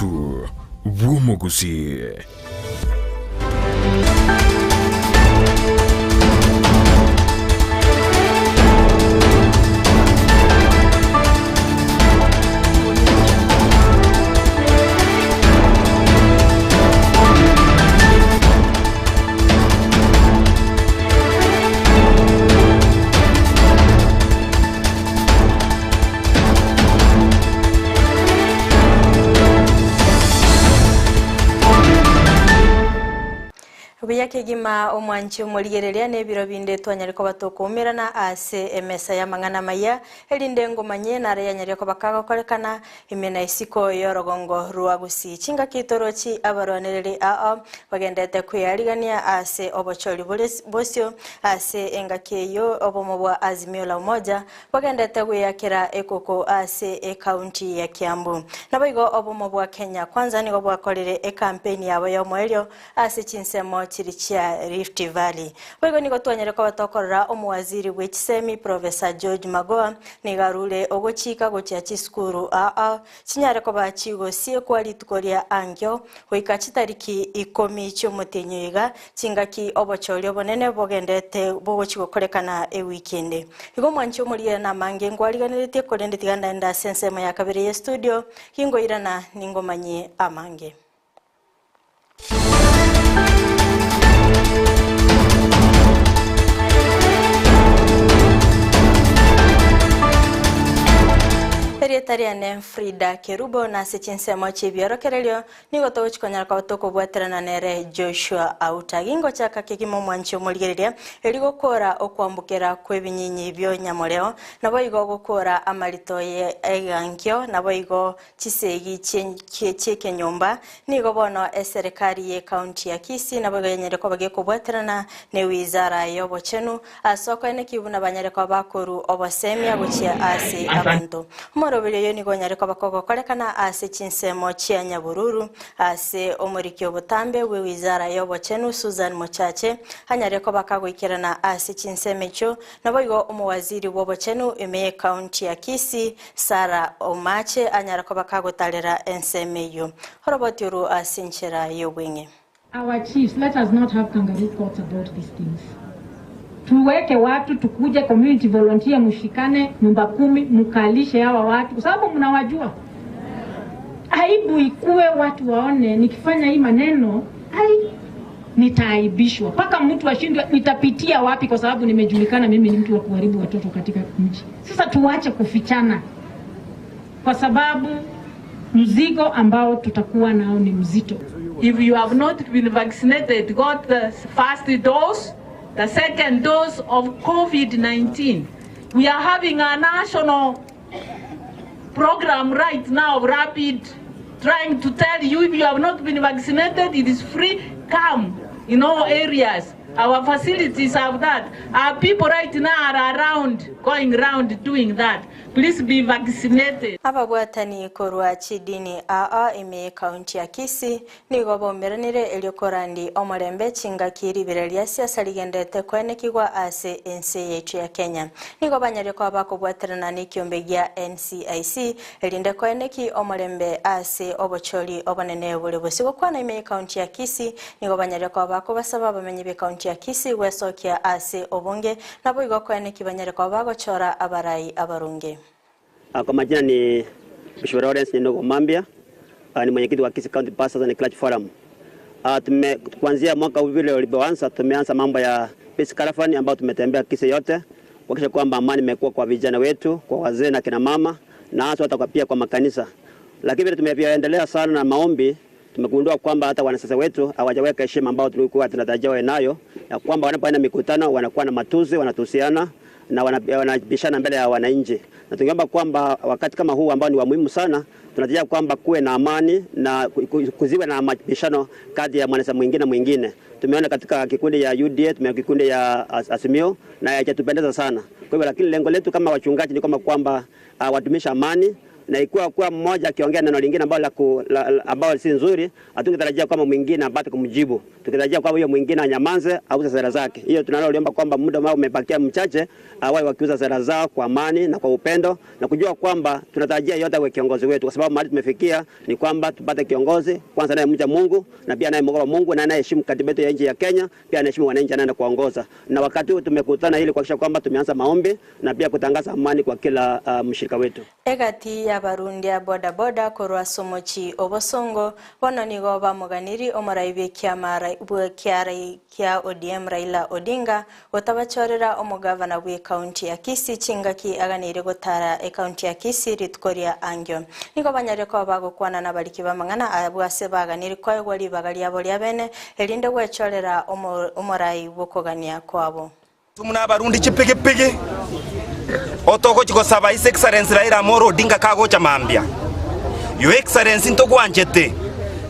Omwansu bw'omogusii. Buya kegima omwanchi omorigereria na ebiro binde twanyare koba tokoumerana ase emesa y'amang'ana amaya, erinde ngomanye nare yanyarire koba kagokorekana ime na isiko y'orogongo rwa Gusii. Chingaki torochi abarwanereri ao bagenderete kwearigania ase obochori bore bosio ase engaki eyio obomo bwa Azimio la Umoja Bagenderete gweyakera ekoko ase ekaunti ya Kiambu. Naboigo obomo bwa Kenya Kwanza nigo bwakorire ekampeni yabo y'omoerio ase chinsemo chiri chia Rift Valley. Boigo nigo twanyare koba tokorora omowaziri bwe chisemi Professor George Magoha nigo arure ogochika gochia chisukuru ao ao chinyare koba chigosiekwa rituko ria ankio goika chitariki ikomi chi'omotienyi oyo iga, chingaki obochori obonene bogenderete bogochia gokorekana ewiki ende. Igo omwanchi omorigia namange nkwariganeretie, korende tiga ndaende ase ensemo ya kabere y'estudio, ginkoirana ningomanyie amange. Erieta riane Frida Kerubo, na ase chinsemo chi'ebiorokererio nigo togochia konyara koba tokobwaterana nere Joshua Auta. Gingochaka kegima omwanchi omorigereria, erio gokora okwambokera kw'ebinyinyi bi'onyamoreo, naboigo gokora amarito ye egankio, naboigo Chisegi chi'ekenyomba nigo bono eserekari y'ecounty ya Kisii naboigo yanyare koba gekobwaterana ne wizara y'obochenu ase okoeneki buna banyare koba bakoru obosemia gochia ase abanto. Omoroberi oyo nigo onyare koba kogokorekana ase chinsemo chia Nyabururu ase omoriki obotambe bwe wizara y'obochenu Susan Mochache anyare koba kagoikerana ase chinsemo echio naboigo omowaziri bw'obochenu ime y'ecounty ya Kisii Sara omache anyare koba kagotarera ensemo eyio. Oroboti orwo ase enchera y'obweng'e. Our chiefs, let us not have kangaroo courts about these things. Tuweke watu tukuje community volunteer, mushikane nyumba kumi, mukalishe hawa watu kwa sababu mnawajua. Aibu ikue, watu waone nikifanya hii maneno ai, nitaaibishwa mpaka mtu ashindwe nitapitia wapi, kwa sababu nimejulikana mimi ni mtu wa kuharibu watoto katika mji. Sasa tuache kufichana, kwa sababu mzigo ambao tutakuwa nao ni mzito. If you have not been vaccinated, got the first dose, the second dose of COVID-19. We are having a national program right now, rapid, trying to tell you if you have not been vaccinated, it is free, come in all areas. Our facilities have that. Our people right now are around, going round doing that. Please be vaccinated. Ababwatani korwa chidini aa ime y'ekaunti ya Kisii nigo baumeranire erio korandi omorembe chingaki ribera ria siasa rigenderete koenekigwa ase ense yaito ya Kenya. Nigo banyaria koba bakobwaterana nekiombe gia NCIC erinde koeneki omorembe ase obochori obonene bore bosio. Gokwana ime y'ekaunti ya Kisii nigo banyaria koba bakobasaba abamenyi b'ekaunti ya Kisii gwesokia ase obonge naboigo koeneki banyare koba bagochora abarai abaronge. Kwa majina ni Bishop Lawrence Nyendogo Mambia, ni mwenyekiti wa Kisii County Pastors and Clergy Forum. Tume, kuanzia mwaka vile ulivyoanza tumeanza mambo ya Peace Caravan ambayo tumetembea Kisii yote kuhakikisha kwamba amani imekuwa kwa vijana wetu, kwa wazee na kina mama na hasa hata kwa pia kwa makanisa. Lakini vile tumeendelea sana na maombi, tumegundua kwamba hata wanasiasa wetu hawajaweka heshima ambayo tulikuwa tunatarajia wawe nayo, ya kwamba wanapoenda mikutano wanakuwa na matusi, wanatusiana na wanabishana mbele ya wananchi. Na tungeomba kwamba wakati kama huu ambao ni wa muhimu sana, tunatarajia kwamba kuwe na amani na kuziwe na mabishano kati ya mwanasiasa mwingine na mwingine. Tumeona katika kikundi ya UDA, tumeona kikundi ya Azimio na haijatupendeza sana. Kwa hivyo, lakini lengo letu kama wachungaji ni kama kwamba wadumisha amani. na ikiwa kuwa mmoja akiongea neno lingine ambalo la ku, la, la, ambalo si nzuri, hatungetarajia kwamba mwingine apate kumjibu. Tukitarajia kwamba huyo mwingine anyamanze auze sera zake. Hiyo tunaloliomba kwamba muda ambao umebakia mchache, wawe wakiuza sera zao kwa amani na kwa upendo na kujua kwamba tunatarajia yote awe kiongozi wetu, kwa sababu mahali tumefikia ni kwamba tupate kiongozi kwanza anayemcha Mungu na pia anayemwogopa Mungu na anayeheshimu katiba yetu ya nchi ya Kenya, pia anaheshimu wananchi anaenda kuongoza. Na wakati huu tumekutana ili kuhakikisha kwamba tumeanza maombi na pia kutangaza amani kwa kila mshirika wetu. Egati y'abarundi a bodaboda korwa somochi obosongo bono nigo bamoganiri omorai bw'ekiama kia ODM Raila Odinga gotabachorera omogavana bwe county ya Kisii chingaki aganire gotara ekaunti ya Kisii rituko ria angio. Nigo banyare koba bagokwana na bariki bamang'ana abwo ase baganire koegwa ribaga riabo ria bene erinde gwechorera omorai bw'okogania kwabo. Tumuna abarundi chipigipigi otogochi gosaba His Excellency Raila Amolo Odinga kagocha mambia. Your Excellency ntogwanchete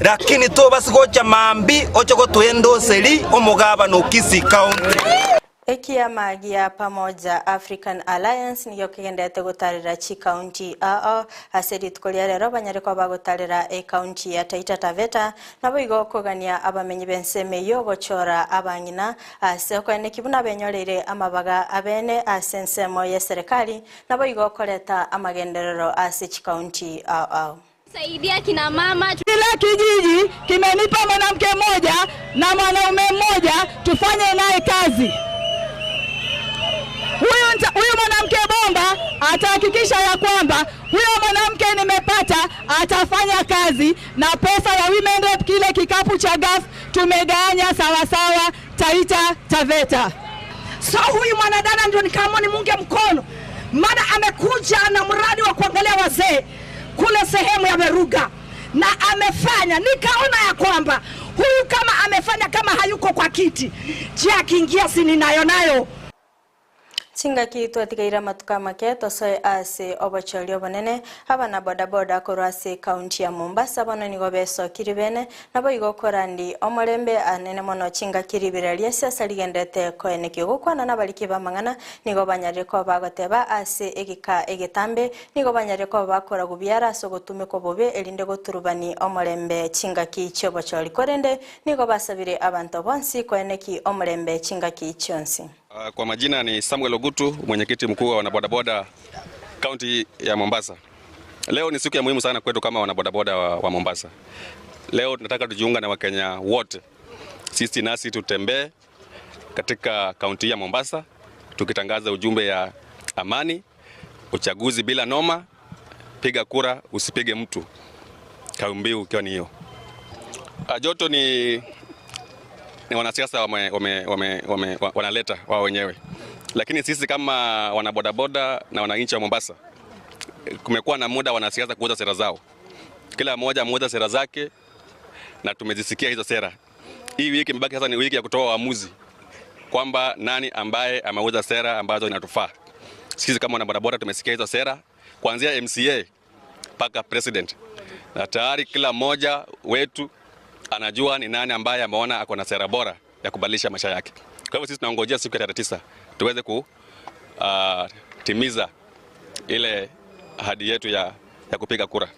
lakini tobasi gocha mambi oche gotwendoseri omogabana o Kisii County. Ekiama gia Pamoja African Alliance nigo kigendete gotarera chikaunti ao ase rituko ria rero banyare koba bagotarera ekaunti ya Taita Taveta nabo igo kogania abamenyi b'ensemo eyo gochora abang'ina ase okoeneki buna benyoreire amabaga abene ase ensemo ya serikali nabo igo koreta amagenderero ase chikaunti ao ao. Saidia kina mama. Kila kijiji kimenipa mwanamke mmoja na mwanaume mmoja tufanye naye kazi. Huyu mwanamke bomba atahakikisha ya kwamba huyo mwanamke nimepata atafanya kazi, na pesa ya Women Rep kile kikapu cha GAF tumegawanya sawasawa Taita Taveta. So huyu mwanadada ndio nikaamua nimuunge mkono, maana amekuja na mradi wa kuangalia wazee kule sehemu ya Meruga na amefanya, nikaona ya kwamba huyu kama amefanya kama hayuko kwa kiti, je, akiingia si ninayo nayo. Chingaki twatigaire matuka make tosoe ase obochori obonene abana bodaboda korwa ase kaunti ya Mombasa bono nigo besokiri bene nabo igo korandi omorembe anene mono chingaki ribera ria siasa rigendete koenekio gokwana nabariki bamang'ana nigo banyarire koba bagoteba ase egeka egetambe nigo banyarire koba bakora gubiara ase ogotumeka obobe erinde goturubani omorembe chingaki chiobochori korende nigo basabire abanto bonsi koeneki omorembe chingaki chionsi. Kwa majina ni Samuel Ogutu, mwenyekiti mkuu wa wanabodaboda kaunti ya Mombasa. Leo ni siku ya muhimu sana kwetu kama wanabodaboda wa Mombasa. Leo tunataka tujiunga na Wakenya wote, sisi nasi tutembee katika kaunti ya Mombasa tukitangaza ujumbe ya amani, uchaguzi bila noma, piga kura usipige mtu, kauli mbiu ikiwa ni hiyo. Joto ni wanasiasa wanaleta wao wenyewe, lakini sisi kama wanabodaboda na wananchi wa Mombasa, kumekuwa na muda wanasiasa kuuza sera zao, kila mmoja ameuza sera zake na tumezisikia hizo sera. Hii wiki imebaki sasa ni wiki ya kutoa uamuzi kwamba nani ambaye ameuza sera ambazo inatufaa. Sisi kama wanabodaboda tumesikia hizo sera kuanzia MCA mpaka president, na tayari kila mmoja wetu anajua ni nani ambaye ameona ako na sera bora ya kubadilisha maisha yake. Kwa hivyo sisi tunangojea siku ya tarehe 9 tuweze kutimiza ile ahadi yetu ya kupiga kura.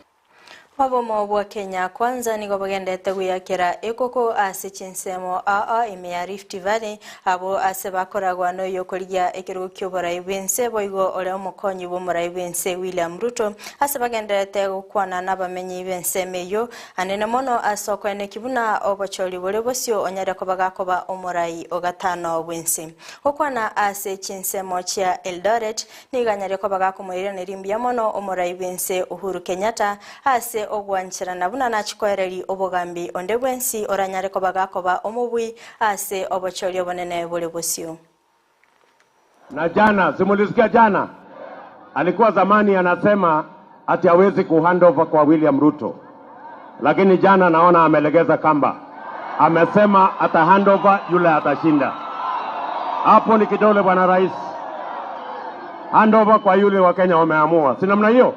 Wabomo bwa Kenya kwanza nigo bagendete gwiyakira ekoko ase chinsemo aa ime ya Rift Valley abo ase bakoragwa noyo korigia ekerogo kia oborai bwense boigo ore omokonyi bwa omorai bwense William Ruto ase bagenderete gokwana n'abamenyi b'ensemo eyo anene mono ase okoeneki buna obochori bore bosio onyare koba gakoba omorai ogatano bwense gokwana ase chinsemo chia Eldoret nigo anyare koba gakomoiraneria mbuya mono omorai bwense Uhuru Kenyatta ase ogwancherana buna nachikoereri obogambi onde bwensi oranyare koba gakoba omobui ase obochori obonene bore bosio. Na jana simulisikia jana alikuwa zamani anasema ati hawezi kuhandover kwa William Ruto, lakini jana naona amelegeza kamba, amesema ata handover yule atashinda. Hapo ni kidole bwana rais, handover kwa yule wa Kenya wameamua, si namna hiyo?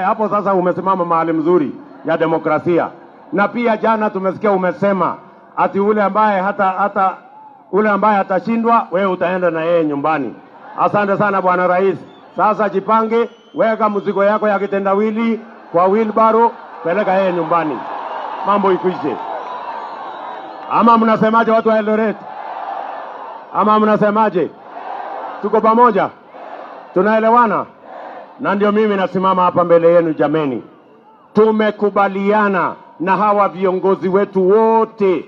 Hapo sasa umesimama mahali mzuri ya demokrasia. Na pia jana tumesikia umesema ati ule ambaye hata ule ambaye atashindwa wewe utaenda na yeye nyumbani. Asante sana bwana rais. Sasa jipange. Weka mzigo yako ya kitendawili kwa wheelbarrow, peleka yeye nyumbani, mambo ikwishe. Ama mnasemaje watu wa Eldoret? Ama mnasemaje? Tuko pamoja, tunaelewana? Na ndio mimi nasimama hapa mbele yenu jameni, tumekubaliana na hawa viongozi wetu wote,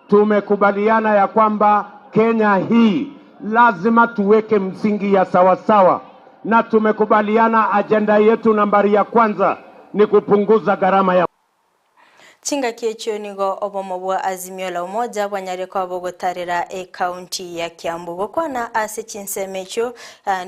tumekubaliana ya kwamba Kenya hii lazima tuweke msingi ya sawasawa, na tumekubaliana ajenda yetu nambari ya kwanza ni kupunguza gharama ya Chingaki echio nigo obomo bwa Azimio la Umoja bwanyare koba bogotarera ecounty ya Kiambu. Gokwana ase chinsemo echio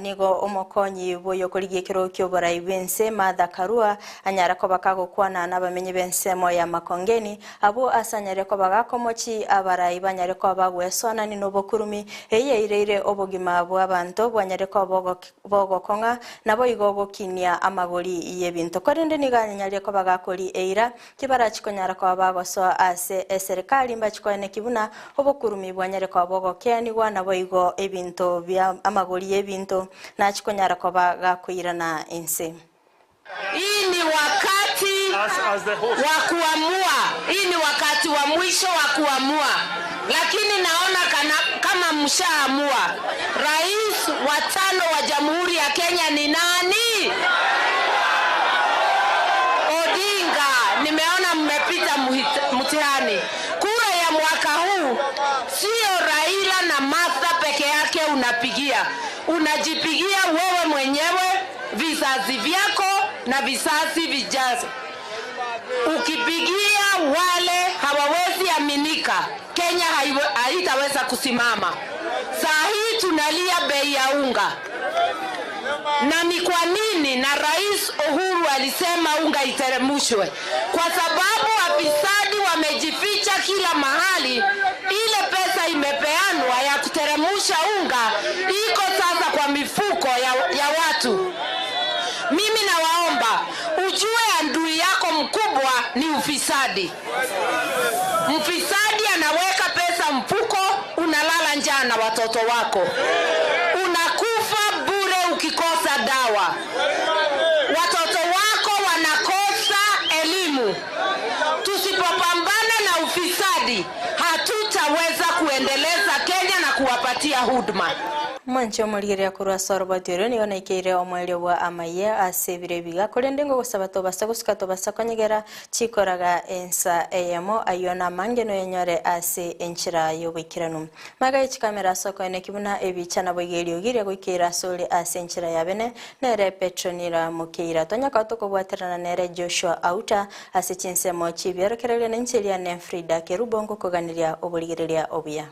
nigo omokonyi bw'oyokorigia ekero kia oborai bw'ense Martha Karua anyara koba kagokwana nabamenyi b'ensemo ya Makongeni abwo ase anyare koba gakomochi abarai banyare koba bagwesonani na obokurumi eyio yaireire obogima bw'abanto bwanyare koba bogokong'a naboigo gokinia amagori y'ebinto. Korende nigo anyarie koba gakori eira Tibarachi konyara koba bagosoa ase eserekari mbachi koeneki buna obokurumi bwanyare koba bogokeanigwa, naboigo ebinto bia amagori y'ebinto nachi konyara koba gakoirana inse. Hii ni wakati wa kuamua, hii ni wakati wa mwisho wa kuamua, lakini naona kana, kama mshaamua. Rais wa tano wa Jamhuri ya Kenya ni nani? Odinga. Nimeona mmepita mtihani. Kura ya mwaka huu sio Raila na Martha peke yake unapigia, unajipigia wewe mwenyewe, vizazi vyako na vizazi vijazo. Ukipigia wale hawawezi aminika, Kenya haitaweza kusimama. Saa hii tunalia bei ya unga, na ni kwa nini? Na Rais Uhuru alisema unga iteremushwe, kwa sababu wafisadi wamejificha kila mahali. Ile pesa imepeanwa ya kuteremusha unga iko sasa kwa mifuko ya watu. Mimi nawaomba ujue adui yako mkubwa ni ufisadi. Mfisadi anaweka pesa mfuko, unalala njaa na watoto wako, unakufa bure ukikosa dawa, watoto wako wanakosa elimu. Tusipopambana na ufisadi, hatutaweza kuendeleza Kenya na kuwapatia huduma. Mwanche omorigereria korwa ase oroboti oria nigo naikeire omoerio bwa amaiya ase ebiro ebiga korende ngogosaba tobasa gosuka tobasa konyegera chikoraga ensa eyemo ayio namange noyenyore ase enchera y'oboikeranu. Magega ye chikamera ase okoeneki buna ebicha naboigo eriogi riria goikeire ase ore ase enchera ya bene nere Petronila Mokeira. Tonyakao tokobwaterana nere Joshua Auta ase chinsemo chi'ebiorokererio na inche riane Frida Kerubo ngokoganeria oborigereria obuya.